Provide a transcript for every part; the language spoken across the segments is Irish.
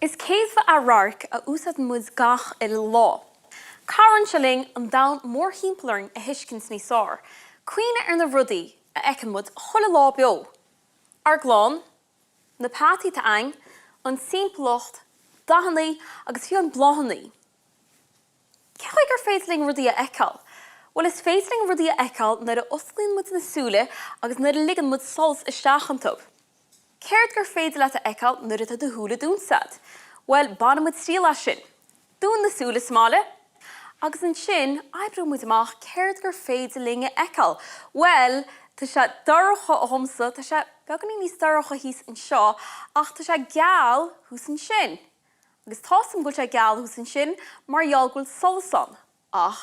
Is céadfa radhairc a úsáideann muid gach uile lá. Cabhraíonn sé linn an domhan mórthimpeall orainn a thuiscint níos fearr. Cuimhnigh ar na rudaí a fheiceann muid chuile lá beo. Ár gclann, na peataí atá againn, an timpeallacht, dathanna agus fiú amháin bláthanna. Cén chaoi gur féidir linn rudaí a fheiceáil? Bhuel, is féidir linn rudaí a fheiceáil nuair a osclaíonn muid na súile agus nuair a ligeann muid solas isteach iontu. Céard gur féidir leat a fheiceáil nuair atá do shúile dúnta agat? Bhuel, bainfidh muid triail as sin. Dún na súile sa mbaile. Agus ansin, oibreoidh muid amach céard gur féidir linn a fheiceáil. Bhuel, tá sé dorcha dhomsa, tá sé beagáinín níos dorcha thíos anseo, ach tá sé geal thuas ansin. Agus tá's agam go bhfuil sé geal thuas ansin mar gheall go bhfuil solas ann. Ach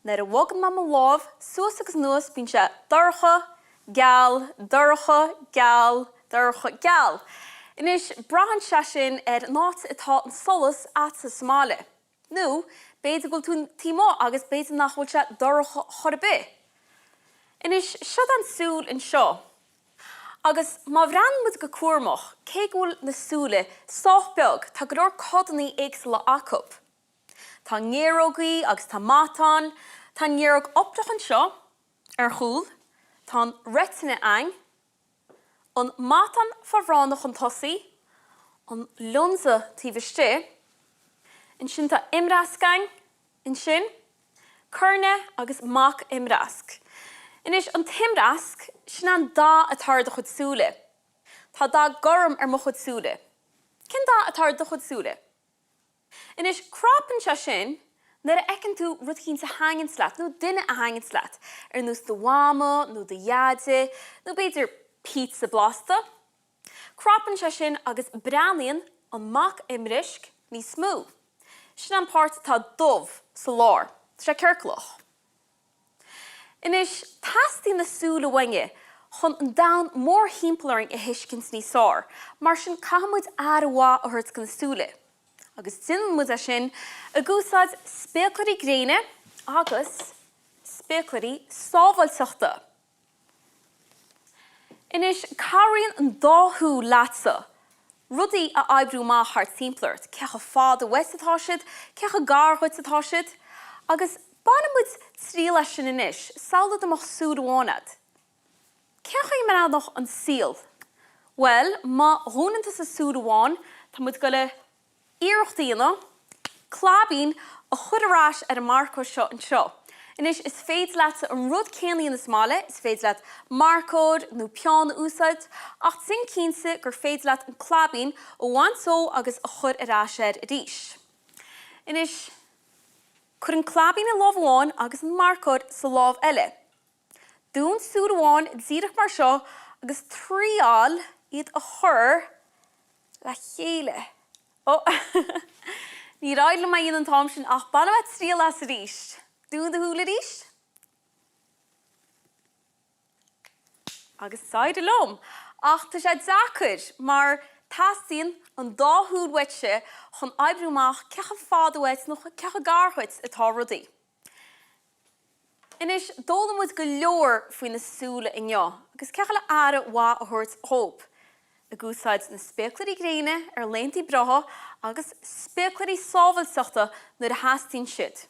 nuair a bhogann mé mo lámh suas agus anuas bíonn sé dorcha, geal, dorcha, geal, dorcha, geal. Anois, braitheann sé sin ar an áit atá an solas agatsa sa mbaile. Nó b'fhéidir go bhfuil tú taobh amuigh agus b'fhéidir nach bhfuil sé dorcha chor ar bith. Anois, seod an súil anseo. Agus má bhreathnaíonn muid go cúramach, cé go bhfuil na súile sách beag, tá go leor codanna éagsúla acu. Tá néarógaí agus tá matáin. Tá an néaróg optach anseo ar chúl. Tá an reitine againn. An matán fabhránach chun tosaigh. An lionsa taobh istigh. Ansin tá imreasc againn. Ansin, coirne agus mac-imreasc. Anois, an t-imreasc, sin an dath atá ar do chuid súile. Tá dath gorm ar mo chuid súile. Cén dath atá ar do chuid súile? Anois, crapann sé sin nuair a fheiceann tú rud eicínt a thaitníonns leat nó duine a thaitníonns leat, ar nós do mhama nó do dheaide nó b'fhéidir pizza blasta. Crapann sé sin agus breathnaíonn an mac-imrisc níos mó. Sin an páirt atá dubh sa lár. Tá sé ciorclach. Anois, teastaíonn na súile uainne chun an domhan mórthimpeall orainn a thuiscint níos fearr, mar sin caithfidh muid aire mhaith a thabhairt do na súile. Agus déanann muid é sin ag úsáid spéaclairí gréine agus spéaclairí sábháilteachta. Anois, cabhraíonn an dá shúil leatsa rudaí a oibriú amach thart timpeall ort, cé chomh fada uait atá siad, cé chomh gar dhuit atá siad. Agus bainfidh muid triail as sin anois, samhlaigh dá mbeadh súil amháin agat. Cén chaoi a mbreathnódh an saol? Bhuel, má dhúnann tusa súil amháin, tá muid ag goil a iarracht a dhéanamh claibín a chur ar ais ar an marcóir seo anseo. Anois, is féidir leatsa an rud céanna a dhéanamh sa mbaile, is féidir leat marcóir nó peann a úsáid, ach déan cinnte gur féidir leat an claibín a bhaint dó agus a chur ar ais air arís. Anois, cuir an claibín i lámh amháin agus an marcóir sa lámh eile. Dún súil amháin díreach mar seo agus triáil iad a chur le chéile. Ó! Níor éirigh liom é a dhéanamh an t-am sin ach bainfidh mé triail as arís. Dún do shúil arís. Agus d'éirigh liom! Ach tá sé deacair mar teastaíonn an dá shúil uaitse chun oibriú amach cé chomh fada uait nó cé chomh gar dhuit atá rudaí. Anois, d'fhoghlaim muid go leor faoi na súile inniu agus cé chaoi le aire mhaith a thabhairt dhóibh, ag úsáid na spéaclairí gréine ar laethanta breátha agus spéaclairí sábháilteachta nuair a theastaíonn siad.